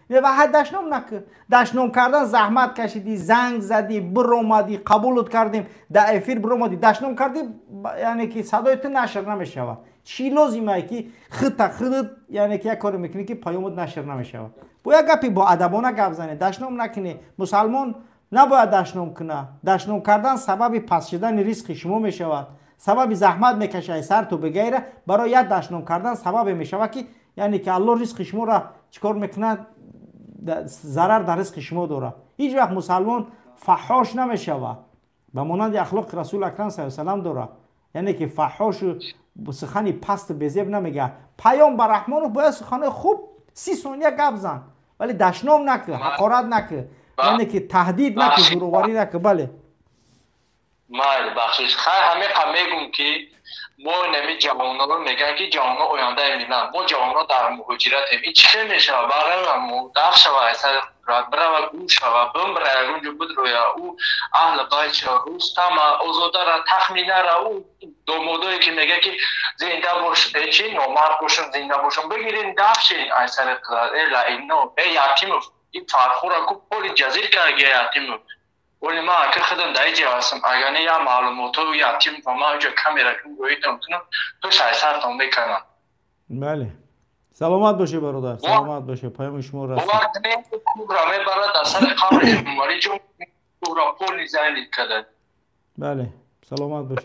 Ва дашном накӣ. Дашном кардан заҳмат кашидӣ, занг задӣ, биромадӣ, қабулут кардем, дар эфир биромадӣ, дашном кардӣ, яъне ки садои ту нашр намешавад. Чӣ лозимае ки худта худат, яъне ки як коре мекунӣ, ки паёмот нашр намешавад? Бо як гапи боадабона гап занӣ, дашном накунӣ. Мусалмон набояд дашном кунад. Дашном кардан сабаби паст шудани ризқи шумо мешавад, сабаби заҳмат мекашад сарту бегайра. Барои як дашном кардан сабабе мешавад, ки яъне ки Аллоҳ ризқи шуморо чӣ кор мекунад? Зарар дар ризқи шумо дорад. Ҳеҷ вақт мусалмон фаҳҳош намешавад, ба монанди ахлоқи Расули акрам са салам дорад, яъне ки фаҳҳошу сухани пасту безеб намегӯяд. Паём ба Раҳмонов: бояд суханои хуб, 30 сония гап зан, вале дашном накӣ, ҳақорат накӣ, яъне ки таҳдид накӣ, зӯроварӣ накӣ. Бале. Майли, бахшиш. Хай, ҳамиқа мегум, ки мо инами ҷавононро мегӯям, ки ҷавонон ояндаи миллат. Мо ҷавонон дар муҳоҷиратем. Ин чӣ хел мешавад? Барои шава, бирава, гум шава, бимра, ягон ҷо бидроя. Ӯ аҳли байт шава, Рустама, Озодара, Тахминара, ӯ домодое, ки мега, ки зинда бош, чи номард бошам, зинда бошам, бигирин, дафшин ай сари қидар. Э лаино, э Ятимов, ин Фархура ку поли ҷазир карга. Ятимов, оли ман ака худам дар иҷа ҳастам. Агар не, як маълумотҳо Ятимов ман оҷа камера кун, гоитам кунам, пеш ай сартон мекунам. Бале, саломат бошед, бародар, саломат бошед, паёми шумо расид. Бовар кунед, кубра мебарад дар сари қабри Умариҷон, кубра поли зайнид карда. Бале, саломат бошед.